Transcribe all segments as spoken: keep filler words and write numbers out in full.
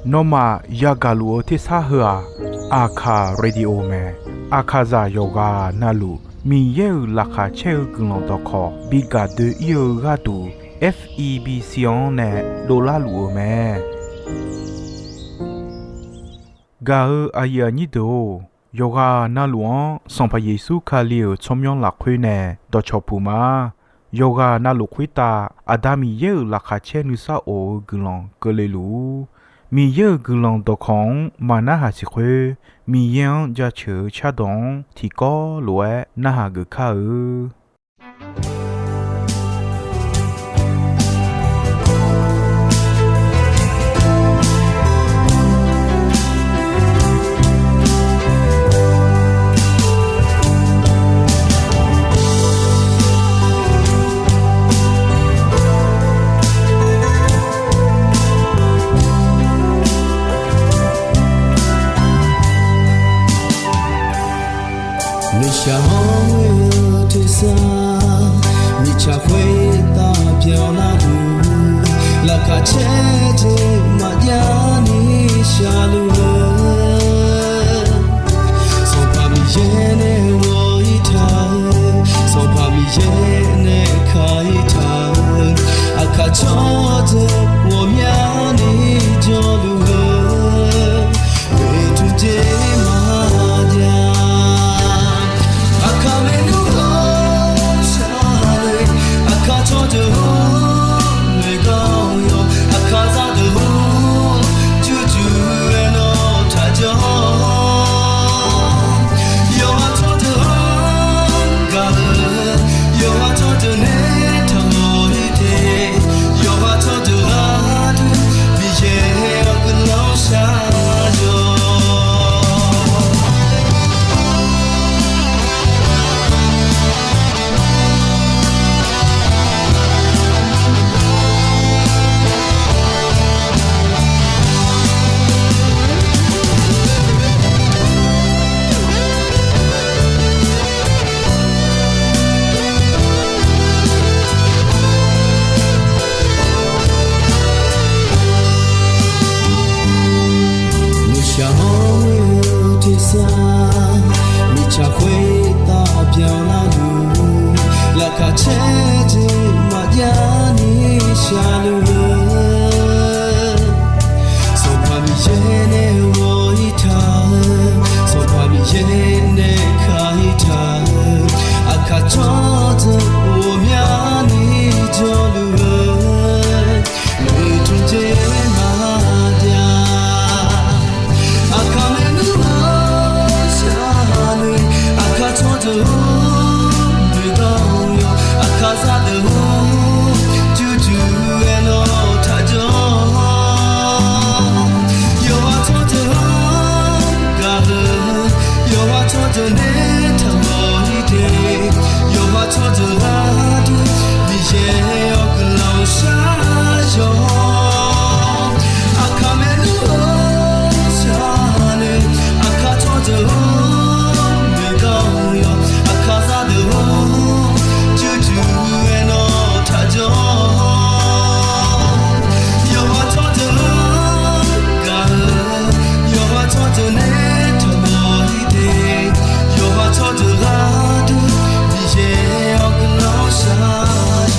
Nawmaf yagaq luf-eu tersar heu-aq, Aqkaq Radio mae. Aqkaqzaq yawqghaq navluf Miqyaer-euq laqkhaq caer-eu guiqlanq dawqkawq bi gaq doe-ir-eu gharduq, F E B C-anr nae dovlar luf-eu mae. Gaq-eu aqyuif aqnyir deuq-or, yawqghaq navluf-anr Sanqpaq Yeqsur Kali-euq tsawrmyanr lafkhoer nae dawqcawq puq ma. Yawqghaq navluf khoertav Aqda Miqyaer-euq laqkhaq caer nuisar of-eu guiqlanq keuvle luf-ur. Miqyaer-euq guiqlanq dawqkawq-anr maqnarhaq siq khoer, Miqyaer-anr jaceuq-eu cardawq-anr tiqkawv lof-aer narhaq geuf kar-eu. Nuishaq-anr ghoe-eu tersar, mirtsaq khoertav byanlar luf, laqkhaq caer jeq maqjav ni shaqluf-eu, Sanqpaq Miqyaer nae ghawq-ir taq-eu, Sanqpaq Miqyaer nae ka-ir taq-eu, aqkaq tsawrdeuq ghawqmyani jawrluf-eu, oeqtmq jeq maqjav. Aqkaq maernmr ghawqshaq le, aqkaq tsawrdeuq-or, noeqgawr yawq, aqkaq zaqdeuq-or, jurjur-aer nawr taqjawr. Yawqha tsawrdeuq-anr gaq-eu, yawqha tsawrdeuq nae taqmawf-ir te, yawqha tsawrdeuq gharduq Miqyaer-awr guiqlanq shar-awq. Nuishaq-anr ghoe-eu tersar, mirtsaq khoertav byanlar luf, laqkhaq caer jeq maqjav ni shaqluf-eu, Sanqpaq Miqyaer nae ghawq-ir taq-eu, Sanqpaq Miqyaer nae ka-ir taq-eu, aqkaq tsawrdeuq ghawqmyani jawrluf-eu, oeqtmq jeq maqjav. Aqkaq maernmr ghawqshaq le, aqkaq tsawrdeuq-or, noeqgawr yawq, aqkaq zaqdeuq-or, jurjur-aer nawr taqjawr. Yawqha tsawrdeuq-anr gaq-eu, yawqha tsawrdeuq nae taqmawf-ir te, yawqha tsawrdeuq gharduq Miqyaer-awr guiqlanq shar-awq. Aqkaq maernmr ghawqshaq le, aqkaq tsawrdeuq-or, noeqgawr yawq, aqkaq zaqdeuq-or, jurjur-aer nawr taqjawr. Yawqha tsawrdeuq-anr gaq-eu, yawqha tsawrdeuq nae taqmawf-ir te, yawqha tsawrdeuq gharduq Miqyaer-awr guiqlanq shar-awq.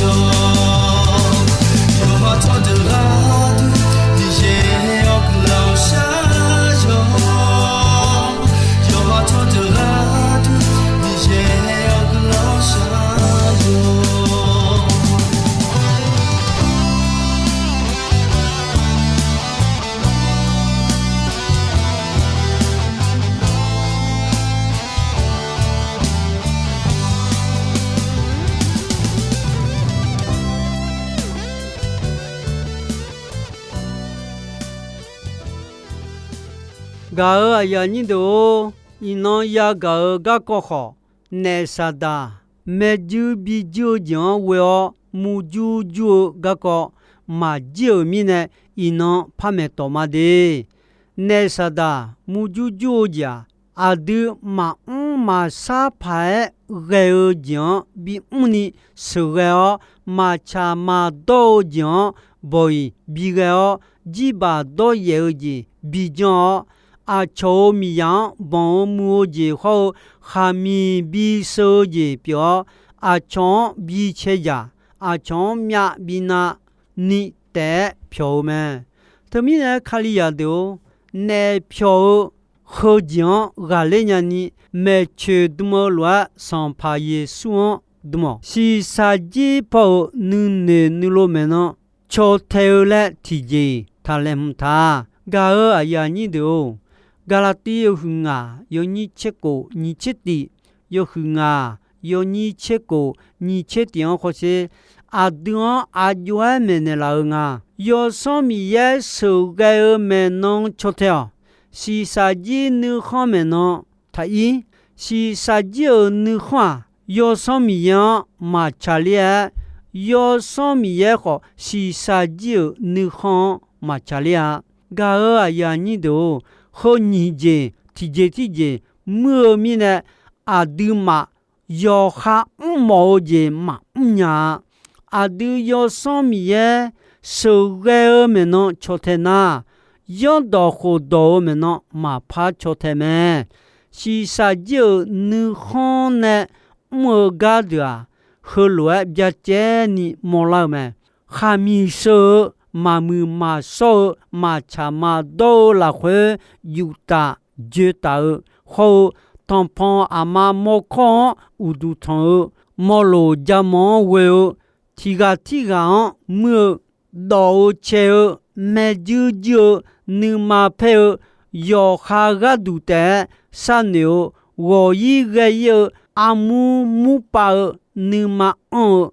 Yawqha tsawrdeuq gharduq Miqyaer-awr guiqlanq shar-awq. Yawqha tsawrdeuq gharduq Miqyaer-awr guiqlanq shar-awq. Gaq-euq aqyuif aqnyir deuq-or, iqnan yagaq-eu garkawv khawf, naef saqdaq maerjuir bijur-eu jeq-anr ghoe-awr murjur jur-eu garkawv maqjir-euq mirnae, iqnan par maeqtawf ma de. Naef saqdaq murjur jur-eu jeq-aq, aqdui maqmr maqshar paq-aer ghae-eu jeq-anr bimr ni sheuqghae-awr, maqtsaq maqdawr-eu jeq-anr bawq-iq bighae-awr, jirbaq dawryaef-eu jeq bijan-awr, aqcawq-euq miqzaq-anr banq-eu muiq-eu jeq hawr-eu khaqmiq bisheu-eu jeq pyeuf-awr, aqcawq-anr bicae jaq, aqcawq-anr myav binav ni taef-aer pyawq-eu mae. Teumirnae, Kalizaq deuq-or, naef pyawq-eu heujeq-anr ghaqler nyani, maeqtsoeq dm-eu lof-aer Sanqpaq Yeqsur-anr dm-awq. Shiqshaq jir paw-euq nuinoeq nuilov maeqnan caw tae-eu laer tiqjeq-iq taqlaeqhmq ta. Gaq-euq aqyuif aqnyir deuq-or, Gaqlaqtiv yawhuiq ngaq yawnyir tser khof nyiq tser tiq, yawhuiq ngaq yawnyir tser khof nyiq tser tiq-anr hawsher. Aqdui-anr aq jov-aer maeqnaeq laf-eu nga. Yawsanr Miqyaer sheuqghae-eu maeqnan caw tae-awq. Shiqshaq jir nuikhanr maeqnan taq ir. Shiqshaq jir-euq nuikhanr-aq, Yawsanr Miqyaer-anr maqtsaq ler-aer, Yawsanr Miqyaer khawf shiqshaq jir-euq nuikhanr-anr maqtsaq ler-a. Gaq-euq aqyuif aqnyir deuq-or, heu nyiq jeq tiqjeq tirjeq muir-eu mirnae, aqduimaf yawqha mrmawf-eu jeq maqmr nya-a. Aqdui Yawsanr Miqyaer sheuqghae-eu maeqnan caw tae nar, yanrdawq khofdawq-eu maeqnan maqpar caw tae mae. Shiqshaq jir-euq nuikhanr nae mr-eu gar deuq-aq, heulof-aer byacaevni mawrlar-eu mae. Khaqmiq sheu-eu, maqmuiq maqshawr-eu, maqtsaq maqdawr-eu lafkhoer, yuftaf joetaf-eu hawr-eu, tanqpanq aqma mawrkawr-anr uqduq tanq-eu, mawloq jamanq-anr ghoe-eu, tiqghaq tirghaq-anr muir-eu, dawq-eu cae-eu, maerjuir juir-eu, nuima paer-eu, yawqha gharduq taef-aer sharnoeq-eu, ghawq-ir ghae-ir-eu, armur murpav-eu, nuima anr-eu,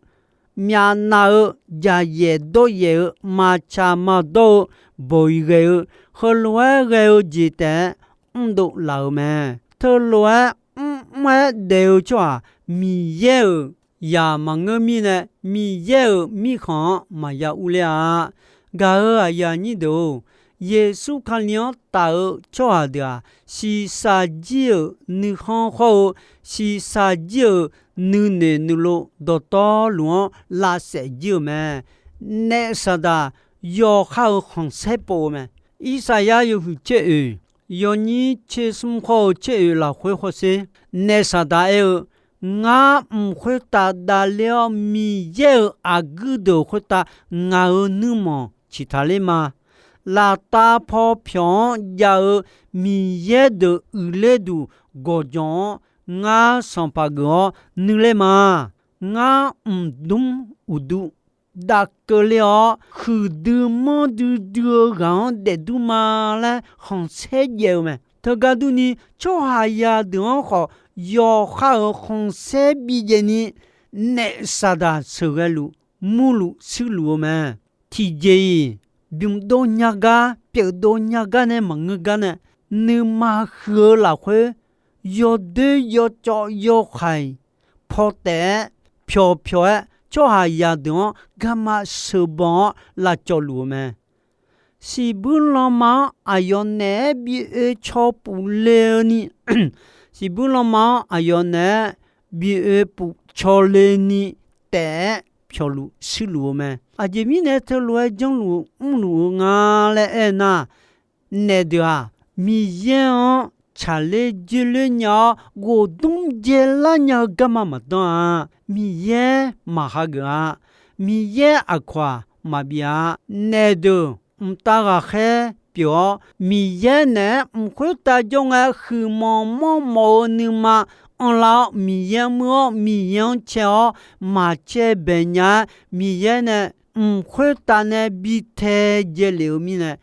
myavnav-eu, jaqyaef dawryaef-eu, maqtsaq maqdawr-eu, bawq-iq ghae-eu, heulof-aer ghae-eu jeq taef-aer mrdov laf-euq mae. Teulof-aer mrmr-aer daef-eu tsawrhaq Miqyaer-euq zaq maqngeur mirnae, Miqyaer-euq mirkhanq-anr maqya urler-a. Gaq-euq aqyuif aqnyir deuq-or, Yeqsur Kali-anr taf-eu tsawrhaq deuq-aq, shiqshaq jir-euq nuikhanr hawr-eu, shiqshaq jir-euq nuinoeq nuilov dawqtawvluf-anr lavsaef jir-euq mae. Naef Saqdaq yawqha-euq khanqsaer pov-eu mae. Irsaqyar yawhuiq tser oeq, yawnyir tser smr hawr-eu tser oeq lafkhoer hawsher. Naef Saqdaq aer-eu, Ngar mq khoertav davler-awr, Miqyaer-euq aqguir deuq khoertav ngaq-euq nuirmanq ciqtaq ler ma. Laftav paw pyawq-anr jav-eu Miqyaer deuq uiqler duq gawqjawq-anr ngar sanqpaq geuf-awr nuiler ma. Ngar mqdmr uqduq dav keuvler-awr, huiqdui manrdui dui-eu ghaq-anr daefdur ma laer khanqsaer jaev-eu mae. Teugar durni, tsawrhaqzaq deuq-anr khawf yawqha-euq khanqsaer bijaev ni, naef Saqdaq sheuqghae luf, murluf shuirluf-eu mae. Tiqjeq-iq, bymqdov nya gar, pyeufdov nya gar nae maqngeur gar nae, nuima huiq-eu lafkhoer, yawdoer yawcawv yawhaiq paw taef-aer, pyawq pyawq-aer tsawrhaqzaq deuq-anr garma sheuqbanq-awr lavcawv luf-eu mae. Siqbuir lanma-anr aqyawf naeq-aer bi oe caw puf le-eu ni, siqbuir lanma-anr aqyawf naeq-aer bi oe puf caw le ni taef-aer pyawqluf shuirluf-eu mae. Aqjeq mirnae teulof-aer janrluf-eu mrluf-eu nga laer aernar, naef deuq-aq, Miqyaer-anr tsaqler joerler nya-awr, ghofdmr jaelar nya-eu garma maqdanr-a. Miqyaer maqhageuf-a. Miqyaer aqkawq-aq maqbif-a. Naef deuq mqtav ghaqkhaer pyeuf-awr, Miqyaer naeq-aer mq khoertav jawr ngae, huiqmawf manrmawf-eu nuima anrlar-awr, Miqyaer-anr muir-awr, Miqyaer-anr cae-awr, maqcae bae nya-aer, Miqyaer nae mq khoertav nae bi tae jae lef-eu mirnae,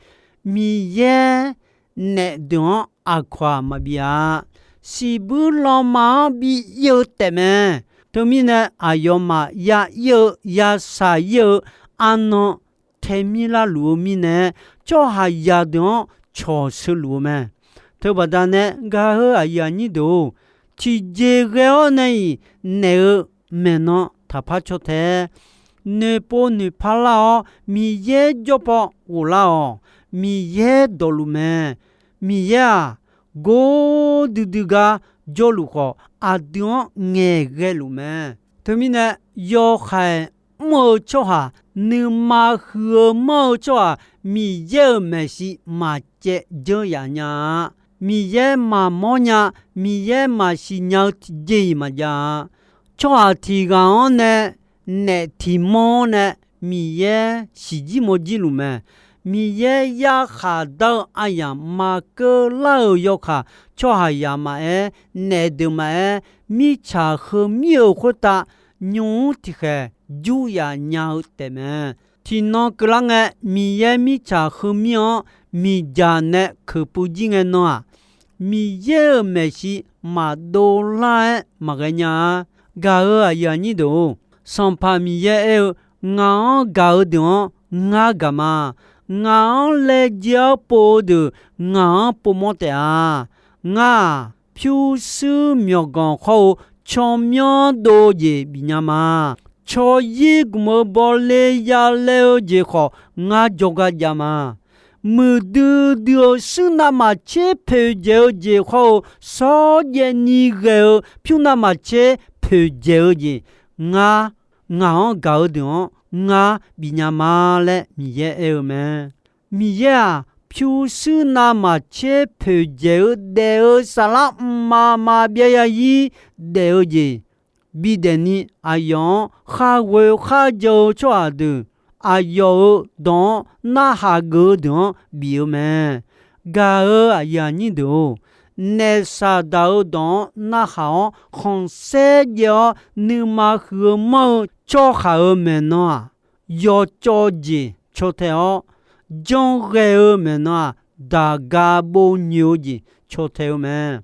Miqyaer naef deuq-anr aqkawq-aq maqbif-a. Siqbuir lanma-anr bi ir-eu taefmae. Teumirnae, aqyawfmaf ya ir-eu, ya shaq ir-eu arnan taemir larluf-eu mirnae, tsawrhaqzaq deuq-anr cawq sheu luf-eu mae. Teubaqda nae gaq-eu aqyuif aqnyir deuq-or, tiqjeq ghae-awr nae-iq naeq-eu maeqnan taqpar caw tae. Noeqpov noeqpar lar-awr, Miqyaer jawr paw ghoflar-awq. Miqyaer dawqluf mae. Miqyaer-aq, gor duidui gar jawrluf khawf, aqdui-anr ngaeqghae luf mae. Teumirnae, yawhaiq mr-eu tsawrhaq, nuima huiq-eu manr-eu tsawrhaq, Miqyaer-euq maeqshi maqcaev dzeur yaf nya-a. Miqyaer maqmawr nya, Miqyaer maqsiq nya-eu tiqjeq-iq maqjav-a. Tsawrhaq tiq ghaq-anr nae naef tiq manr-anr nae Miqyaer siqjir mawrjir luf mae. Miqyaer yarkhaq dar-eu aryamq maqkeuv lar-euq yawkaq, tsawrhaqzaq maqaer, naef deuq maqaer, mirtsaq heumir-euq khoertav nymq-mr tiqkhaeq jur yaf nya-eu taefmae. Tiqnan keuvlar ngae, Miqyaer mirtsaq heumir-anr miqdzaq nae keuqpuiv jir ngae nan-aq, Miqyaer-euq maeqshi maqdov lar-aer maqghae nya-a. Gaq-euq aqyuif aqnyir deuq-or, Sanqpaq Miqyaer aer-eu, Ngaq-anr gaq-eu deuq-anr ngar gaq ma. Ngaq-anr laejae-awr pov-eu deuq ngaq-anr povmawr taef-a. Ngar-aq, pyurshuir myawqganq khawr-eu tsawrmyanr dov-eu jeq bifnya ma. Tsawryir gmq-eu bawle yalae-eu jeq khawf, ngar jawrgar jav ma. Muiqdui dui-eu shuir navmaqtser poeqdzaeq-eu jeq khawr-eu, shawrjaev ni ghae-eu pyur navmaqtser poeqdzaeq-eu jeq, ngar, ngaq-anr gaq-eu deuq-anr ngar bifnya ma laer Miqyaer aer-eu mae. Miqyaer-aq, pyurshuir navmaqtser poeqdzaeq-eu daef-eu saflar mqmaq maqbyav ya-ir daef-eu jeq bidaef ni, aqyawf-anr kharghoe kharjan-eu tsawrhaq deuq, aqyawf-euq dawq-anr narhaq geuf-eu deuq-anr bif-eu mae. Gaq-euq aqyuif aqnyir deuq-or, naef Saqdaq-euq dawq-anr narhaq-awr khanqsaer jaev-awr nuima huiq-eu manr-eu tsawrhaq-euq maeqnan-aq, yawcawv jeq caw tae-awr, janrghae-eu maeqnan-aq, daqga bov nyoeq-eu jeq caw tae-eu mae.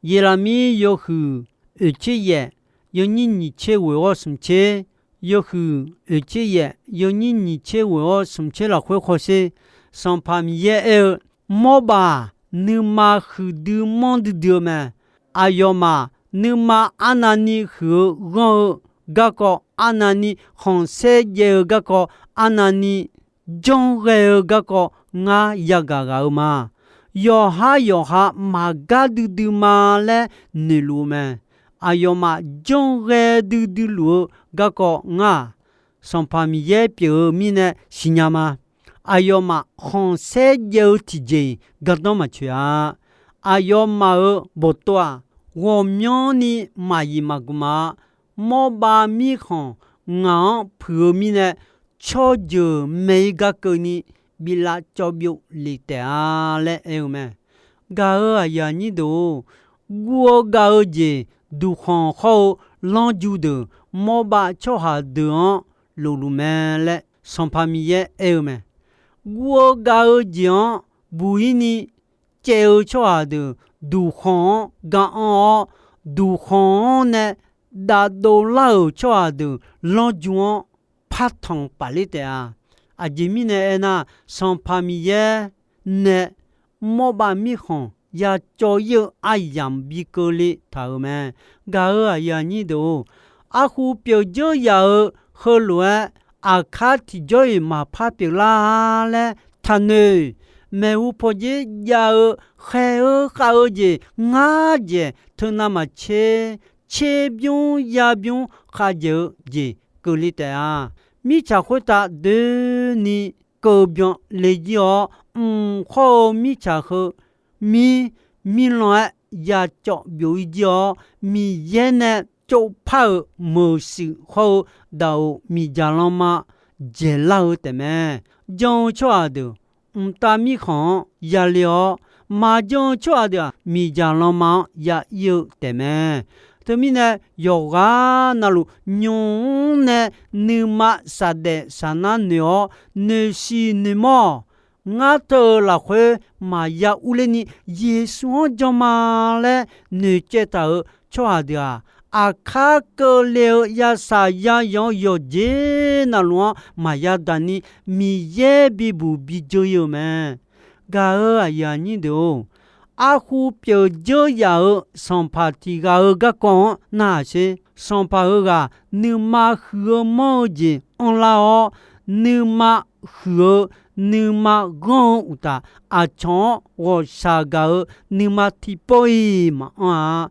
Yeqlaqmir yawhuiq oeqtser yaef, yawnyir nyiqtser ghoeq-awr smqtser, yawhuiq oeqtser yaef, yawnyir nyiqtser ghoeq-awr smqtser lafkhoer hawsher. Sanqpaq Miqyaer aer-eu, Mawrbaq nuima huiqdui manrdui dui-eu mae. Aqyawfmaf nuima arnavni huiq-eu ghanr-eu garkawv, arnavni khanqsaer jaev-eu garkawv, arnavni janrghae-eu garkawv, ngar yagaq ghaq-eu ma. Yawqhar yawqha maqgar duidui ma laer noeqluf-eu mae. Aqyawfmaf janrghae duidui luf-eu garkawv ngar-aq, Sanqpaq Miqyaer pyeuf-eu mirnae siqnya ma. Aqyawfmaf khanqsaer jaev-eu tiqjeq-iq gardanr maqtsoeq-a. Aqyawfmaf-euq bawqtov-aq, ghawqmyanrni maqyif maqguq ma. Mawrbav mirkhanq ngaq-anr puiq-eu mirnae, tsawrjeuq maeq-ir gar keuvni bi lavcawv byov lef taef-a laer aer-eu mae. Gaq-euq aqyuif aqnyir deuq-or, guv-eu gav-eu jeq duqkhanq hawr-eu lanrju deuq mawrbav tsawrhaq deuq-anr lofluf mae laer Sanqpaq Miqyaer aer-eu mae. Guv-eu gav-eu jeq-anr buq-ir ni caev-eu tsawrhaq deuq duqkhanq-anr ga-anr-awr, duqkhanq-anr nae dav dovlar-euq tsawrhaq deuq lanrju-anr partanq pafler taef-a. Aqjeq mirnae aernar, Sanqpaq Miqyaer nae mawrbav mirkhanq yacawv-ir-eu aryamq bi keuvle taq-euq mae. Gaq-euq aqyuif aqnyir deuq-or, arhu pyeuf dzeur yaf-eu heulof-aer aqkar tiqjawr-iq maqpar pyeuflar-a laer taqnoeq. Maeqhu pawdzer jav-eu khaer-eu khav-eu jeq ngar dzaeq teu navmaqtser, tserbymr yabymr khavdzaeq-eu jeq keuvle taef-a. Mirtsaq khoertav doeni keuvbyan le jir-awr, mq hawr-eu mirtsaq heu mir, mirlan-aer yacawv byov-ir jir-awr, Miqyaer nae tsovpar-euq meuqshuif hawr-eu daqoq miqdzaq lanma dzaeqlar-eu taefmae. Jan-eu tsawrhaq deuq mqtav mirkhanq-anr yale-awr, maqjan-eu tsawrhaq deuq-aq, miqdzaq lanma-anr ya-ir-eu taefmae. Teumirnae, yawqghaq navluf nymq-mr nae nuima shaqdaef shaqnar noeq-awr, noeqshiq noeqmawr-awq. Ngar teu-eu lafkhoer maqya urler ni Yeqsur-anr jan ma laer noeqcaev taq-euq tsawrhaq deuq-aq, aqkar keuvle-eu yashaq yayawq-anr yawqjeq navluf-anr maqya daq ni Miqyaer bibuq bijeuv-ir-euq mae. Gaq-euq aqyuif aqnyir deuq-or, arhu pyeuf dzeur yaf-euq sanqpaq tiq ghaq-euq garkawv-anr narhaq sher. Sanqpaq heughaq nuima huiq-eu manr-eu jeq anrlar-awr, nuima huiq-eu, nuima ghanr-eu uqtaf, aqcawq-anr ghawqshaq gaq-eu nuima tiqpawf-iq maqanr-a.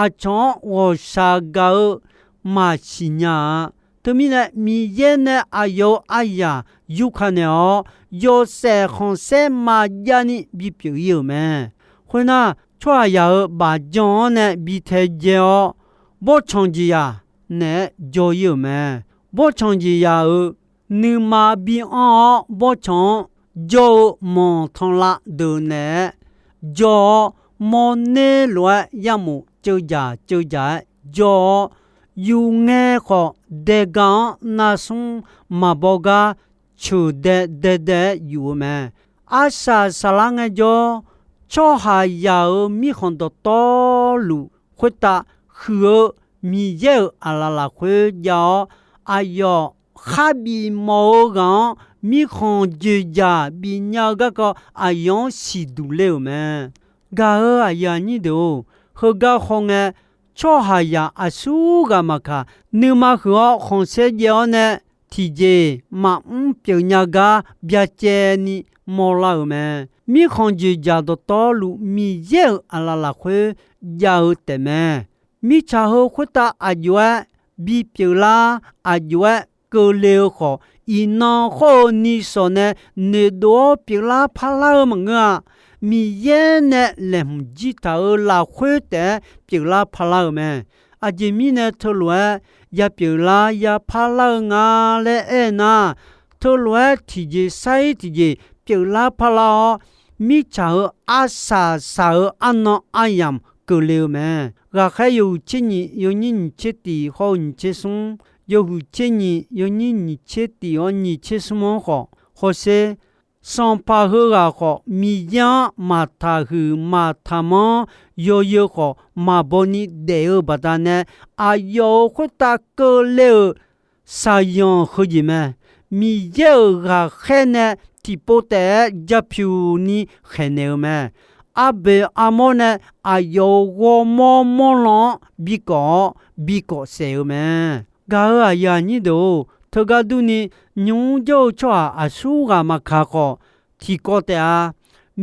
Aqcawq-anr ghawqshaq gaq-eu maqsiq nya-a. Teumirnae Miqyaer nae aqyawf-euq aryaq yurka naeq-awr, yawshaef khanqsaer maqjav ni bipyeuf ir-euq mae. Khoernar, tsawrhaqzaq-euq bafjan-anr nae bi taedzae-awr, bawrtsanq jeqzaq naeq-aer jawr ir-euq mae. Bawrtsanq jeqzaq-euq nuima bi anr-awr, bawrtsanq-anr jawr-eu manqtanqlav deuq naeq-aer jawr-awr, mawrner lof-aer yarmof ceuv jaq ceuv jaq-aer jawr-awr, yungae khawf daega-anr narsmr maqbaw gar ceuq dae daedae-aer yuf-eu mae. Arsaq saqlar ngaejawr, tsawrhaqzaq-euq mirkhanq dawqtawvluf khoertav huiq-eu Miqyaer-euq aqlaf lafkhoer jav-awr, aqyawf khar bif mawf-eu ghaq-anr mirkhanq joeqjaq bifnya-eu garkawv aqyawf-anr siqduq ler-euq mae. Gaq-euq aqyuif aqnyir deuq-or, heugar hawngae, tsawrhaqzaq aqsurghaq maqkaq, nuima huiq-awr khanqsaer jaev-awr nae, tiqjeq maqmr pyeufnya gar byacaevni mawrlar-euq mae. Mirkhanq joeqjaq dawqtawvluf Miqyaer-euq aqlaf lafkhoer jav-eu taefmae. Mirtsaq heu khoertav aqjox-aer bipyeuf lar, aqjox-aer keuvle-eu khawf, iqnan khawr-eu nisawq nae noeqdov-awr pyeuflar parlar-eu maqngeur-a. Miqyaer nae laeqhmq jir taq-euq lafkhoer taef-aer pyeuflar parlar-euq mae. Aqjeq mirnae teulof-aer ya pyeuflar ya parlar-eu nga laer aernar, teulof-aer tiqjeq sair tiqjeq pyeuflar parlar-awr, mirtsaq heu arsaq saq-eu arnan aryamq keuvle-eu mae. Ghaqkhaer yawhuiq tser nyiq yawnyir nyiq tser tiq hawr-eu nyiq tser smr, yawhuiq tser nyiq yawnyir nyiq tser tiq hawr nyiq tser smr-anr khawf hawsher, sanqpaq heughaq khawf Miqyaer-anr maqtaqhuiq maqtaqmanr, yawzeu khawf maqbaw ni daef-eu baqdanae, aqyawf-euq khoertav keuvle-euq shaqzanq heujeq mae. Miqyaer-euq ghaqkhaer nae tiqpov taef-aer japyuq ni khaeqnaeq-eu mae. Arboeq armawr nae aqyawf-euq ghawrmawr mawrlan-anr bikawf-awr bikawf saef-eu mae. Gaq-euq aqyuif aqnyir deuq-or, teugar durni, nymq mr jawr-eu tsawrhaq aqsurghaq maqkaq khawf, tiqkawv taef-a.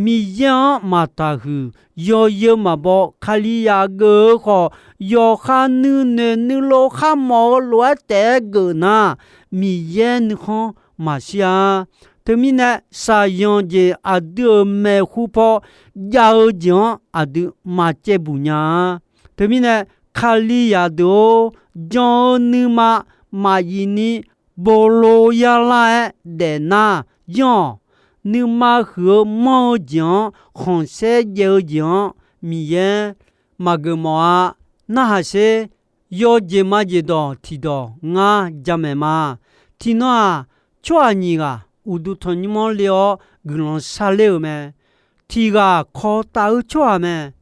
Miqyaer-anr maqtaqhuiq, yawzeu maqbaw, Kalizaq geuf-eu khawf, yawqha nuinoeq nuilov kharmawf-eu lof-aer taef-aer geuf nar, Miqyaer nuikhanr maqshir-a. Teumirnae, shaqzanq jeq aqdui-euq maeqhu paw jav-eu jeq-anr aqdui maqcaev buq nya-a. Teumirnae, Kalizaq deuq-or, jan-eu nuima maqyif ni bolo yarlar-aer daefnar, yanr-awq. Nuima huiq-eu manr-eu jeq-anr, khanqsaer jaev-eu jeq-anr Miqyaer maqgeuf mawf-a. Narhaq sher. Yawjeq majeq dawq tiqdawq ngar jamaeq ma. Tiqnan-aq, tsawrhaq nyiq ghaq uqduq tanqnymr-anr le-awr guiqlanq sharler-euq mae. Tiq ghaq kawq taf-eu tsawrhaq mae.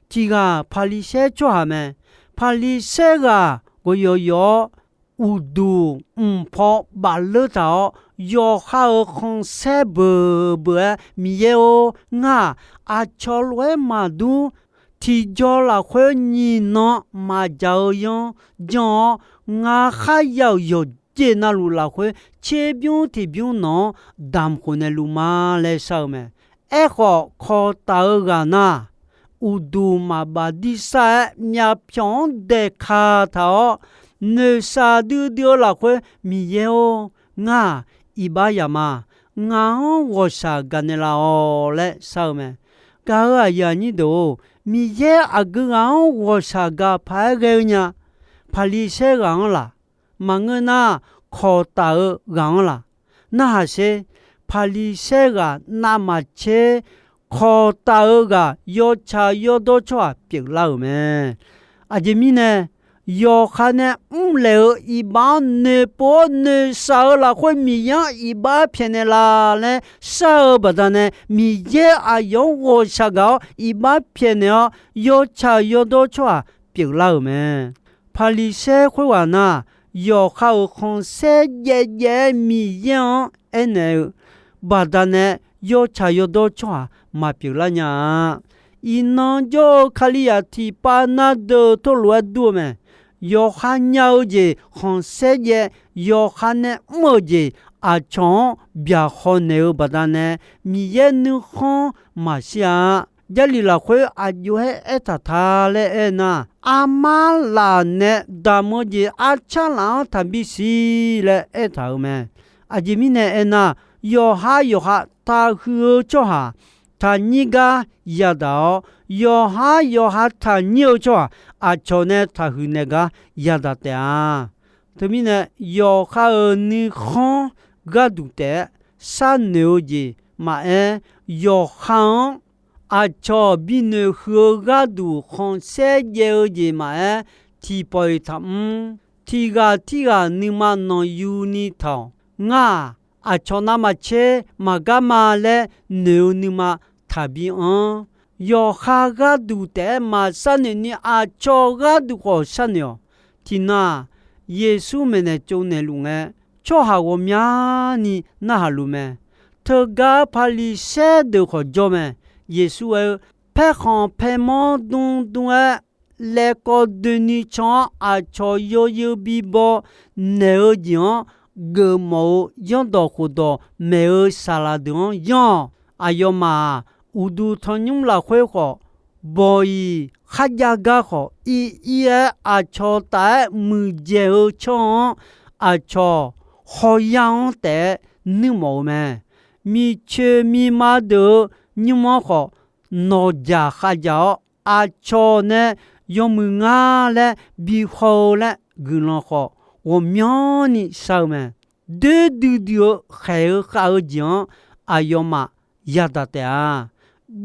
Tiq ghaq Paqliqsaer tsawrhaq mae. Paqliqsaer ghaq gawqyawf yawf-awr, uqduq mq paw bafleur taq-awr, yawqha-euq khanqsaer beuq beuq-aer, Miqyaer-or, ngar-aq, aqcawq lof-aer maqdur, tiqjaw lafkhoer nyiq nan maqjaq-eu yanr janr-awr, ngar kharya-euq yawqjeq navluf lafkhoer tserbymr tiqbymr nawq-anr damq khof naeqluf ma laer shar-eu mae. Aerkhawf, kawq taf-eu ghaq nar, uqduq maqbaf dirsar-aer myavpyawq-anr daeqkaq taq-awr, noeqshaq duidui-eu lafkhoer, Miqyaer-or, ngar-aq, iqbax yaf ma. Ngaq-anr ghawqshaq gaqnaeq laf-awq laer shar-eu mae. Gaq-euq aqyuif aqnyir deuq-or, Miqyaer aqgeu ghaq-anr ghawqshaq gaq paq-aer ghae-eu nya. Paqliqsaer ghaq-anr laq, maqngeur nar, kawq taf-eu ghaq-anr laq. Narhaq sher. Paqliqsaer ghaq navmaqtser kawq taf-eu ghaq yawtsaq yawdawr tsawrhaq pyeuflar-euq mae. Aqjeq mirnae, yawqha nae mrlaeq-eu iqbax-anr noeqpov-awr noeqshaq-eu lafkhoer Miqyaer-anr iqbax pyaeqnaeq laf laer shar-eu baqdanae, Miqyaer aqyawf-anr ghawqshaq gaq-awr iqbax pyaeqnaeq-awr, yawtsaq yawdawr tsawrhaq pyeuflar-euq mae. Paqliqsaer khoerghaq nar, yawqha-euq khanqsaer jaev jaev-aer Miqyaer-anr aernaeq-eu baqdanae, yawtsaq yawdawr tsawrhaq maqpyeuflar nya-a. Iqnan jawr-eu Kalizaq tiqpav na deuq tawrlof-aer dur-eu mae. Yawqha nya-eu jeq khanqsaer jaev, yawqha nae mr-euq jeq aqcawq-anr byaqhaw naeq-eu baqdanae, Miqyaer nuikhanr maqshir-a. Jarlif lafkhoer aqjox-aer aertaq ta laer aernar, armar laf nae damq-eu jeq arcar laf-anr taqbi siq laer aertaq-euq mae. Aqjeq mirnae aernar, yawqha yawqha taqhuiq-eu tsawrhaq taqnyir gar yadaq-awr, yawqha yawqha taqnyir-eu tsawrhaq aqcawq nae taqhuiq naeq gar yadaq taef-a. Teumirnae, yawqha-euq nuikhanr gharduq taef-aer sharnoeq-eu jeq maqaer, yawqha-anr aqcawq binoeq huiq-eu gharduq khanqsaer jaev-eu jeq maqaer, tiqpawf-iq taqmr. Tiqghaq tirghaq nuima nanqyuni taq-awq. Ngar-aq, aqcawq navmaqtser maqgar ma laer noeq-eu nuima taqbi anr. Yawqha gharduq taef-aer maqsharnoeq ni aqcawq gharduq khawf sharnoeq-awq. Tiqnan-aq, Yeqsur maeqnaeq tsovnaeq luf ngae, tsawrhaq ghawqmyani narhaq luf mae. Teugar Paqliqsaer deuq khawf jawr mae. Yeqsur aer-eu, Paerkhanq paermanr dmdm-aer laevkawv doeni can-awr, aqcawq yawzeu bibaw naeq-eu jeq-anr geufmawf-eu zanrdawq khofdawq maeq-eu saqlaq deuq-anr yanr-awq. Aqyawfmaf-aq, uqduq tanqnymr lafkhoer khawf, bawq-iq kharjav gar khawf, ir ir-aer aqcawq taf-aer muiqdzaeq-eu tsawrhaq-anr, aqcawq hawya-anr taef-aer nuirmawf-eu mae. Miqcoeq miqma deuq-euq nymr-anr khawf, nawqjaq khavjaq-awr, aqcawq nae yawmuiq ngar laer bihaw-eu laer guiqlanq khawf, ghawqmyanrni shar-eu mae. Doer duidui-eu khaeq-eu khav-eu jeq-anr aqyawfmaf yadaq taef-a.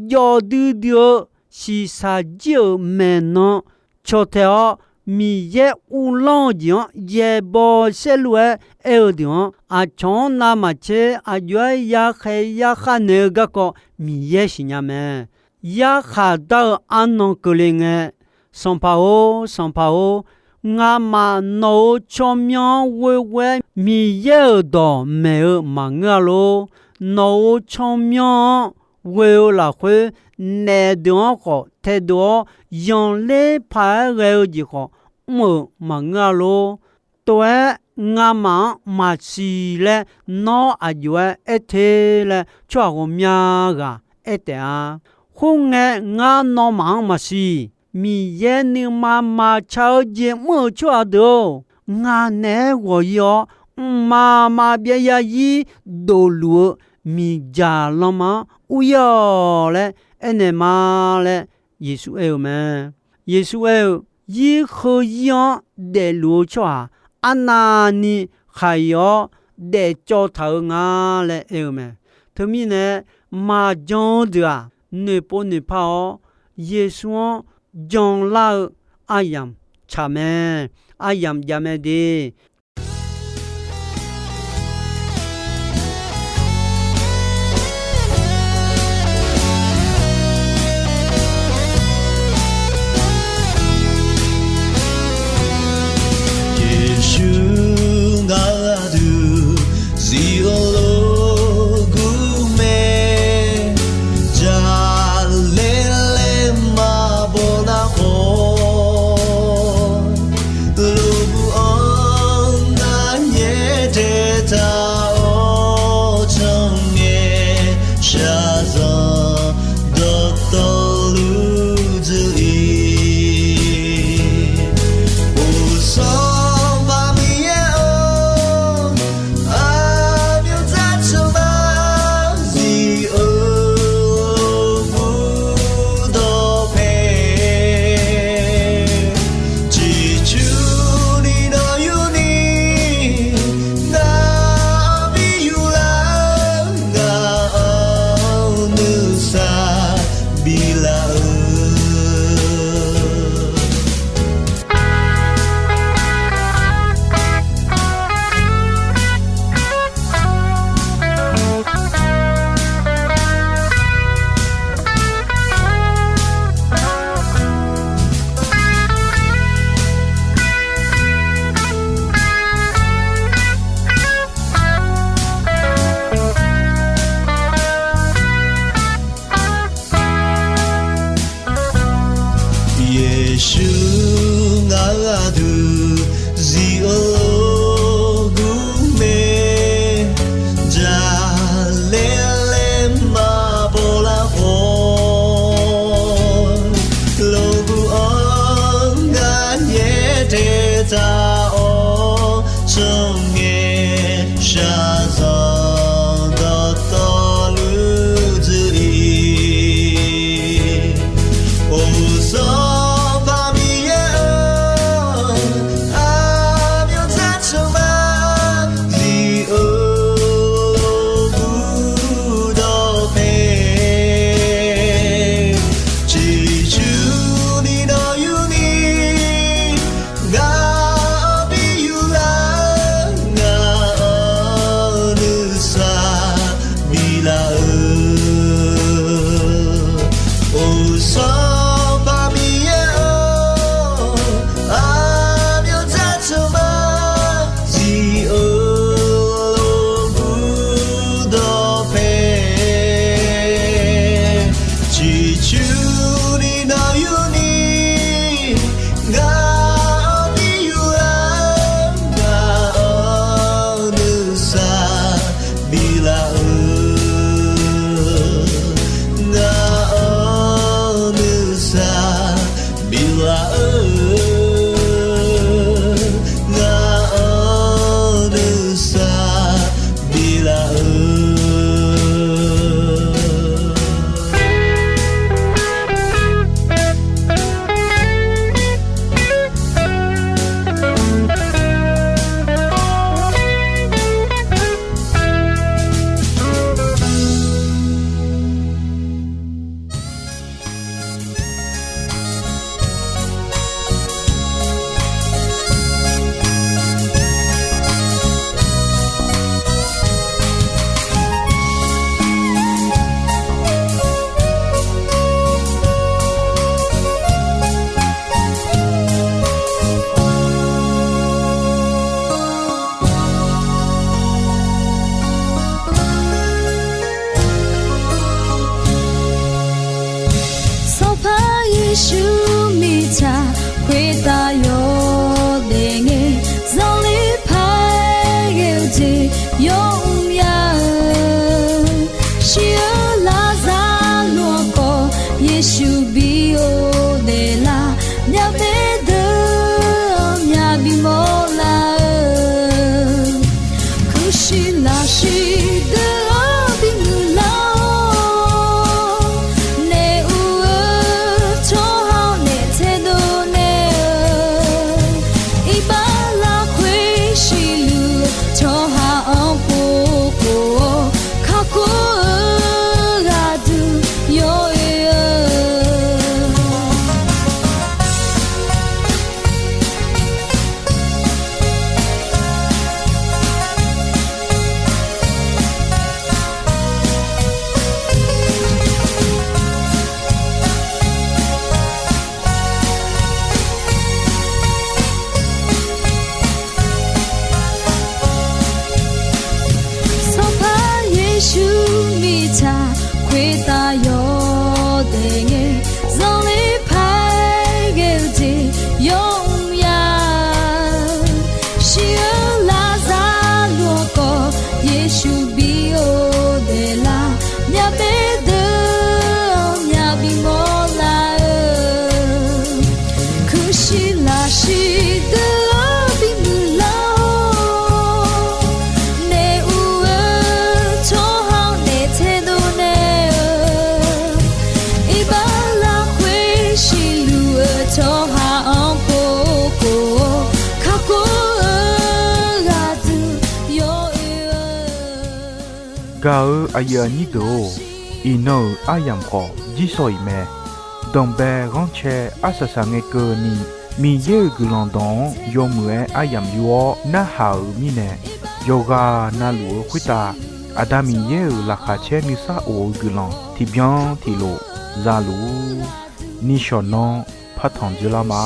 Jawf duidui-eu shiqshaq jir-euq maeqnan caw tae-awr, Miqyaer uvlanr-eu jeq-anr yaeqbawq saerlu-aer aer-eu deuq-anr, aqcawq-anr navmaqtser aqjox-aer yakhaeq yakhav naeq-eu garkawv Miqyaer siqnya mae. Yarkhaq dar-eu arnan keuvle ngae, Sanqpaq-or, Sanqpaq-or, ngamaf nawq-euq tsawrmyanr-anr ghoeghoe-aer Miqyaer-euq dawq maeq-eu maqngeur-a lor. Nawq-euq tsawrmyanr-anr ghoe-eu lafkhoer, naef deuq-anr khawf taedov-awr, yanqler paq-aer ghae-eu jeq khawf mr-euq maqngeur-a lor. Tov-aer ngamaf-anr maqsiq laer nawr aqjox-aer aer te laer tsawrhaq ghawqmya ghaq aer taef-a. Khoerngae, ngar nawmaf-anr maqsiq. Miqyaer nuima maqtsaq-eu jeq mr-euq tsawrhaq deuq-or, ngaq naeq-aer ghawq-ir-awr, mqmaq maqbyav zarzir dofluf-eu miqdzaq lanma-anr ur-ir-awq laer aernaeq ma laer Yeqsur aer-eu mae. Yeqsur aer-eu, Zir heu zir-anr daefluf-eu tsawrhaq arnavni khaq-iq-awr daefcawv taq-eu nga laer aer-eu mae. Teumirnae, maqjan-eu deuq-aq, noeqpov noeqpar-awr, Yeqsur-anr janlar-eu aryamq tsaq mae. Aryamq jav mae de. Yeqsur ngaq duq zif-eu lof gur mae, jaqlaer laer maqbaw nar khawf, lof gur-anr Shaqzanq dawqtawvluf dzuir-ir, or Sanqpaq Miqyaer-or, aqmyanr dzarceuq ma zif-eu lof-aer ciqcurni nawr yurni, ngaq-anr bi yurlar, ngaq-anr nuisar biflaf-eu. Or Sanqpaq Miqyaer-or, aqmyanr dzarceuq ma zif-eu lof-aer ciqcurni nawr yurni, ngaq-anr bi yurlar, ngaq-anr nuisar biflaf-eu, ngaq-anr nuisar biflaf-eu, ngaq-anr nuisar biflaf-eu. Sanqpaq Yeqsur mirtsaq khoertav yawdaef ngae, zanqler paq-aer ghae-eu jeq yawmr mya-eu, shir-eu Laqzaqloq-anr khawf Yeqsur bi ghofdaef lar, myavbaef deuq-anr myavbi mawrlar-eu, kuirshiq lafshiq deuq-anr bimuiq lar-awr, naef ur-eu tsawrhaq-anr naef taedov naeq-eu, iqbax lafkhoer siqluf-eu tsawrhaq-anr pov khof-awr, kakhof-eu ghaq duq yawoe-eu. Sanqpaq Yeqsur mirtsaq khoertav yawdaef ngae, zanqler paq-aer ghae-eu jeq yawmr mya-eu, shir-eu Laqzaqloq-anr khawf Yeqsur bi ghofdaef lar, myavbaef deuq-anr myavbi mawrlar-eu, kuirshiq lafshiq deuq-anr bimuiq lar-awr, naef ur-eu tsawrhaq-anr naef taedov naeq-eu, iqbax lafkhoer siqluf-eu tsawrhaq-anr pov khof-awr, kakhof-eu ghaq duq yawoe-eu. Gaq-eu aqyuif aqnyir deuq-or, iqnan-euq aryamq khawf jirsawq iq mae. Danqbae ghanrcae arsaq saqngae keuvni, Miqyaer-euq guiqlanq dawq-anr yawmuiq-aer aryamq yur-awr narhaq-euq mirnae, yawqghaq navluf-eu khoertav Aqda Miqyaer-euq laqkhaq caer nuisar of-eu guiqlanq tiqbyan tiqlof zaluf-ur. Nishawq nan partanq dzeurlar ma.